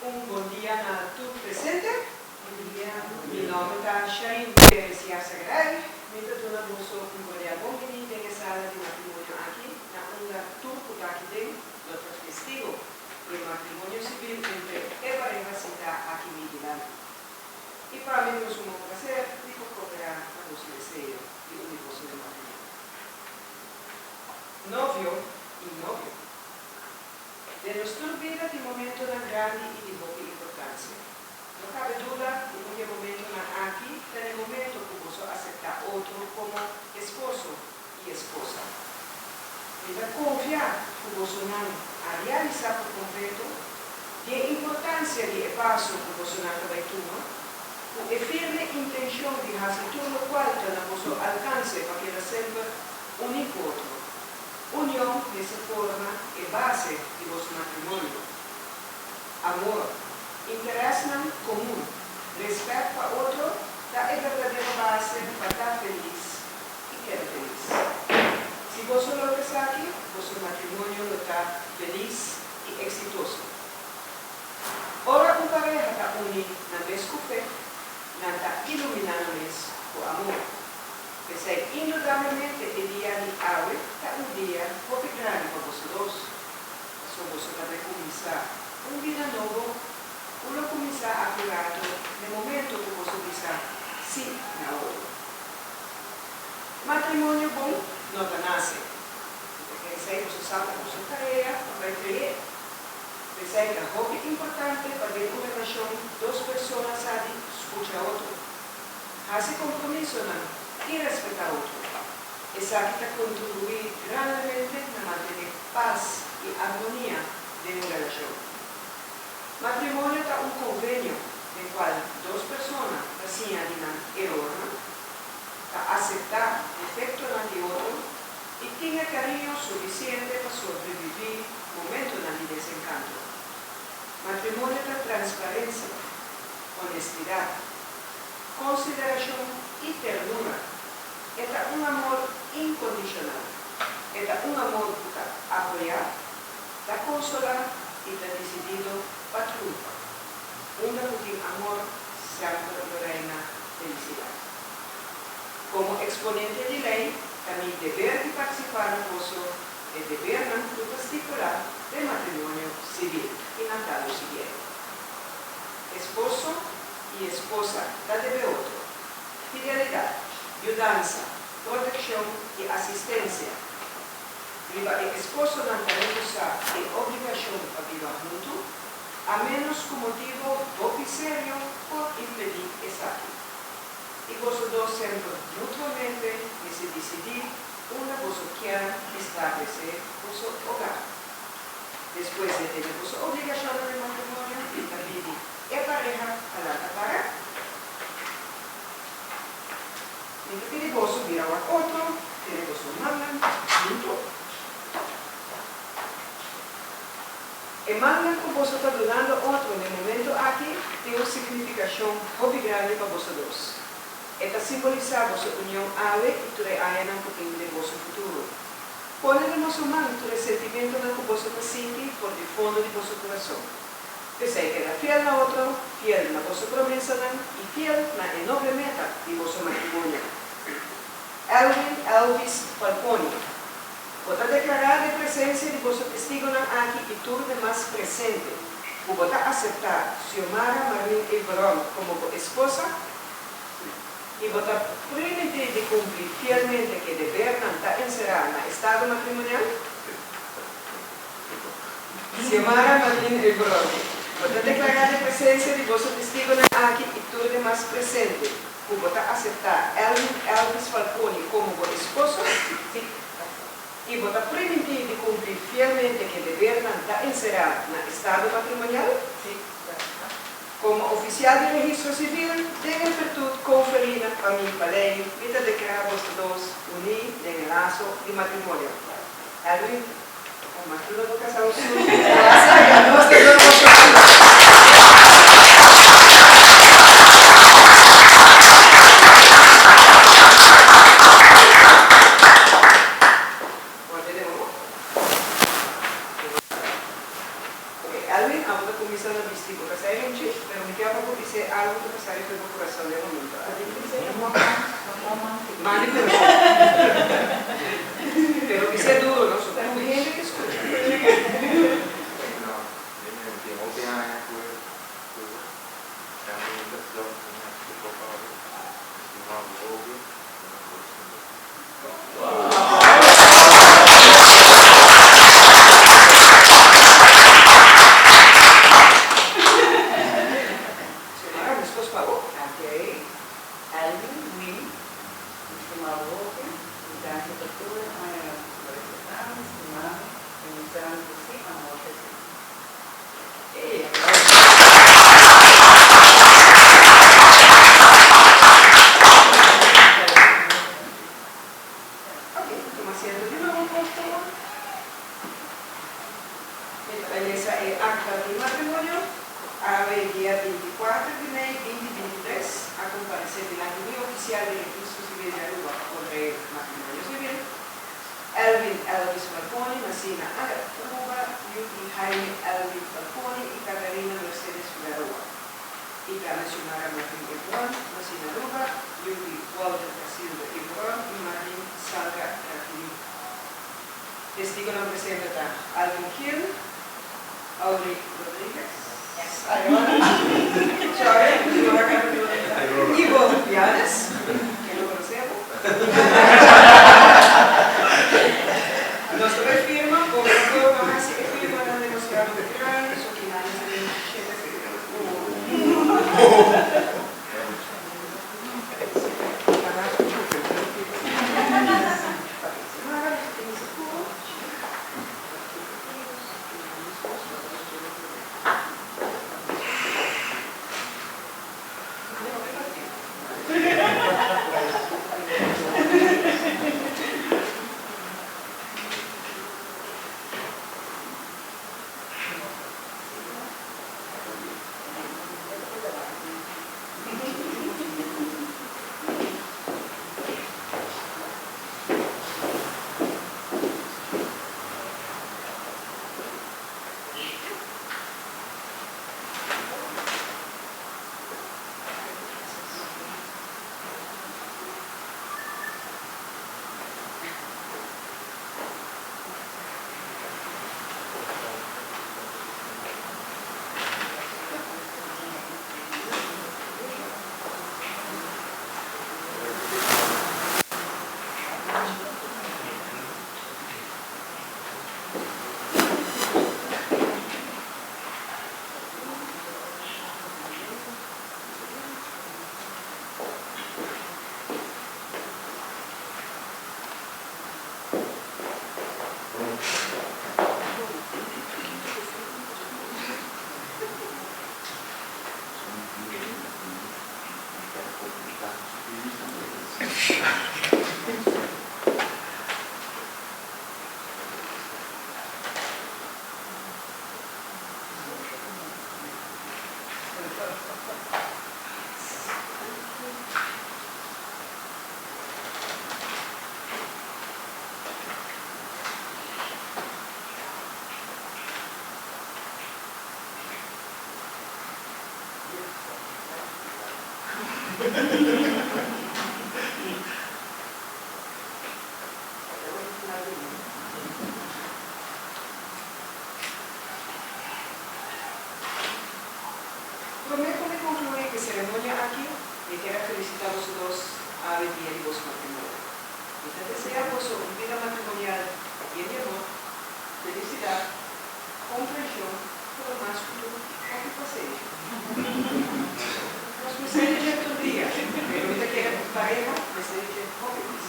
Un bon dia na tur presente. Mi nòmber ta Sharin Perez Yarzagaray. Mi ta duna boso un cordial bon bini den e sala di matrimonio aki, na unda tur ku ta aki den lo ta testigo di e matrimonio civil entre e pareha sintá aki mi dilanti. I pa mi ta un sumo placer di por cooperá na boso deseo di uni boso den matrimonio. Novio i novio. Den nos tur bida tin momentonan grandi i di hopi importansia. No kabe duda ku un di e momentonan aki ta n'e momento ku boso aseptá otro komo esposo i esposa. Mi ta konfia ku bosonan a realisá por kompleto di e importansia di e paso ku bosonan ta bai tuma, ku e firme intenshon di hasi tur lokual ta na boso alkanse pa keda semper uní ku otro. Union mester forma e base di boso matrimonio. Amor, interesnan komun, respèt pa otro ta e berdadero base pa ta felis i keda felis. Si boso logra esaki, boso matrimonio lo ta felis i eksitoso. Ora un pareha ta uni nan mes ku fe, nan ta iluminá nan mes ku amor. P'esei indudablemente e dia di awe ta un dia hopi grandi pa boso dos, pasobra boso ta bai kuminsá un bida nobo ku lo kuminsá aki rato n'e momento ku boso bisa sí na otro. Matrimonio bon no ta nase. Mi ta kere esei boso sa ta boso tarea pa bai kre'é. P'esei ta hopi importante pa den un relashon dos persona sa di skucha otro. Hasi kompromisonan i respetá otro. Esaki ta kontribuí grandemente na mantené pas i armonia den un relashon. Matrimonio ta un konvenio den kual dos persona ta siña di nan erornan, ta aseptá defektonan di otro i tin e kariño sufisiente pa sobreviví momentonan di desenkanto. Matrimonio ta transparensia, honestidat. Konsiderashon i ternura. E ta un amor inkondishonal. E ta un amor ku ta apoyá, ta konsolá i ta disidido pa triunfa. Unda ku tin amor, semper lo reina felisidat. Komo eksponente di lei, ta mi deber di partisipá na boso e debernan ku ta stipulá den matrimonio sivil, i nan ta lo siguiente. Esposo i esposa ta debe otro. Fidelidat, yudansa, protekshon i asistensia. Riba e esposonan ta refusá e obligashon pa biba huntu, a ménos ku motibu hopi serio por impedí esaki. I boso dos semper mutuamente mester disidí unda boso kier establesé boso hogar. Despues di tene boso obligashonnan den matrimonio, ta pidi e pareha pa lanta para. Mi ta pidi boso bira wak otro, tene boso mannan huntu. E mannan ku boso ta dunando otro n'e momento aki tin un signifikashon hopi grandi pa boso dos. E ta simbolisá boso union awe i tur e añanan ku tin den boso futuro. Pone den boso man tur e sentimentonan ku boso ta sinti for di fondo di boso kurason. P'esei keda fiel na otro, fiel na boso promesanan i fiel na e noble meta di boso matrimonio. Elwin Elvis Falconi, Bo ta deklará den presensia di boso testigonan aki i tur demas presente ku bo ta aseptá Xiomara Marlene Everon komo bo esposa? I bo ta primintí di kumpli fielmente ku e debernan ta enserá na estado matrimonial? Xiomara Marlene Elbrote, Bo ta deklará den presensia di boso testigonan aki i tur demas presente ku bo ta aseptá Elvin Elvis Falconi komo bo esposo? I bo ta primintí di kumpli fielmente ku e debernan ta enserá na estado matrimonial? Komo ofisial di registro sivil, den e virtut konferí na pa mi pa lei, mi ta deklará boso dos uní den e laso di matrimonio. Elwin, o Martino bo kasá un sushi di kasa i anos ta duna boso un. Worde den un. Ok, Elwin, abo ta kuminsá. kuminsá na bisti bo kasá e renchi, pero mi ke pa bo bis'é algu ku ta sali for bo kurason den momento aki. Mandi kurason. Pero bis'é duro no, so tur hende ke skucha. No, mi mi tin hopi aña ku ku semper mi ta flor mi hasi ku poco awe, mi stima bo hopi, mi no por sin bo. Xiomara, meskos pa bo. Ok, Elvin, mi, mi stima bo hopi, mi danki pa tur e añanan ku bo respetá mi, stima mi i mustra mi ku sí amor ta existí. Ey, Ok, tuma asiento di nobo por favor. Mi ta bai lesa e akta di matrimonio. Awe dia 24 di mei 2023 a comparecé dilanti mi oficial di Registro Civil di Aruba pa contrae matrimonio civil, Elvin Elvis Falconi, nací na Aruba, yu di Jaime Elvin Falconi y Catarina Mercedes Figueroa. Y tambe Xiomara Martin Ebron, nací na Aruba, yu di Walter Casildo Ebron y Marlene Sandra Rafini. Testigonan presente ta Alvin Gil, Audrey Rodriguez, Aurora, sorry, Ivo Yanes, que no conocemos. Nos ta bay firma, por favor no haci e firmanan demasiado grandi, so kinan ta den shete Promé ku mi konkluí ku e seremonia aki, mi kier a felisitá boso dos awe dia di boso matrimonio. Mi ta deseá boso un bida matrimonial yen di amor, felisidat, komprenshon, pero mas ku tur, hopi pasenshi. Nos mester di dje tur dia, pero mi ta kere ku pareha mester di dje hopi mas.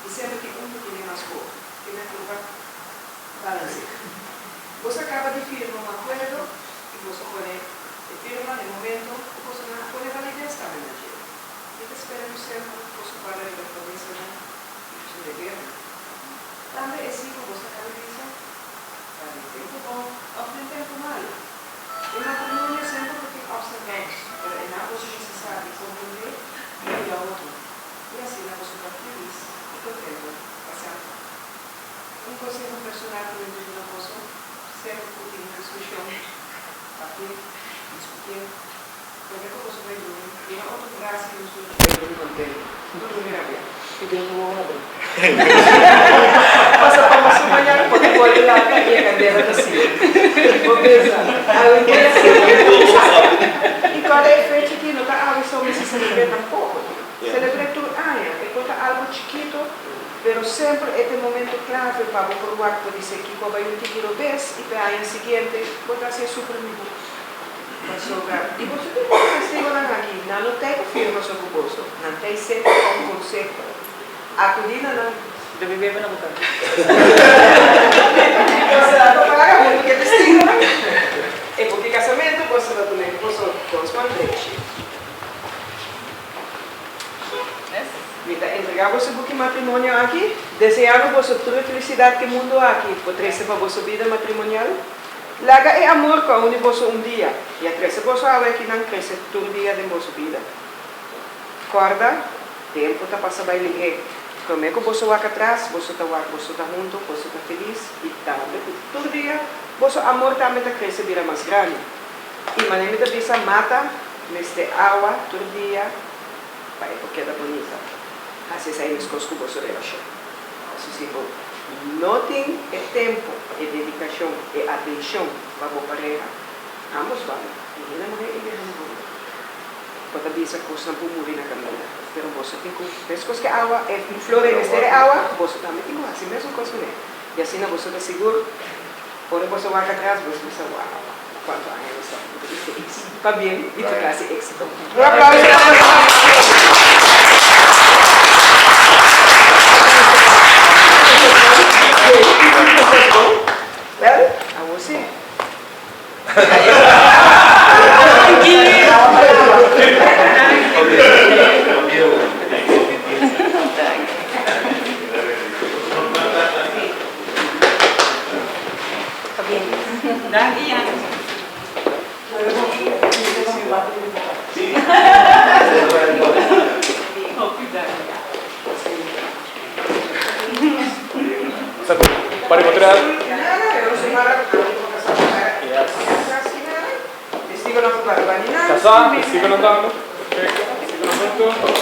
I semper tin un ku tene mas ku otro. Tin na Aruba balans'é. Boso a kaba di firma un akuerdo i boso a pone e firma na e momento ku boso nan a pone valides tambe na dje. Mi ta spera ku semper boso guarda riba e promesanan i boso debernan. Tambe e si ku boso a kaba di bisa ta den tempu bon òf den tempu malu. Den matrimonio semper por tin ups and downs, pero e nan boso mester sa di komprendé i yuda otro, i asina boso ta felis i kontento pa semper. Un konseho personal ku mi ta duna boso, semper ku tin un diskushon, papia. Bai drumi contento. No drumi rabia. I drumi wowo habri. Pasa pa boso mañan por ta bolbe lanta i e candela ta sigui. Bo pensa, Awe dia si. I kòrda e fecha aki no ta awe so mester selebr'é tampoco. Selebr'é tur aña. E por ta algo chikito, pero semper e ta e momento clave pa bo por wak podisé kiko a bai un tiki robes i p'e aña siguiente bo ta hasié super mihó. Pasobra di boso tin hopi testigonan aki, nan no t'ei pa firma so ku boso, nan t'ei semper pa un konseho. Akudí na nan. Debe bebe na bo kama. Boso ta paga huntu ku e testigonan. E buki kasamentu boso ta tuma ku boso dos man drechi. Mi ta entregá boso e buki matrimonio aki, deseando boso tur e felisidat ku e mundu aki por trese pa boso bida matrimonial. Laga e amor ku a uni boso un dia i a trese boso awe akinan krese tur dia den boso bida. Kòrda, tempu ta pasa bai lihé. Promé ku boso wak atras, boso ta wak boso ta huntu, boso ta felis i tambe ku tur dia boso amor tambe ta krese bira mas grandi. I manera mi ta bisa, mata mester awa tur dia pa e por keda bunita. Hasi esei meskos ku boso relashon. Paso si bo no tin e tempo, e dedikashon, e atenshon pa bo pareha, ambos banda, e hende muhé i e hende homber, bo ta bisa kosnan por muri na kaminda. Pero boso tin ku, meskos ku e awa, e flor ei mester e awa, boso tambe tin ku hasi mesun kos kuné. I asina boso ta sigur, ora boso wak atras, boso bisa, Wow, kuantu aña nos ta huntu i felis. Pabien di tur klase éksito. Un aplauso pa boso. Wel, awor si. Danki Jan. Kasá, testigonan tambe. Perfecto. Testigonan huntu.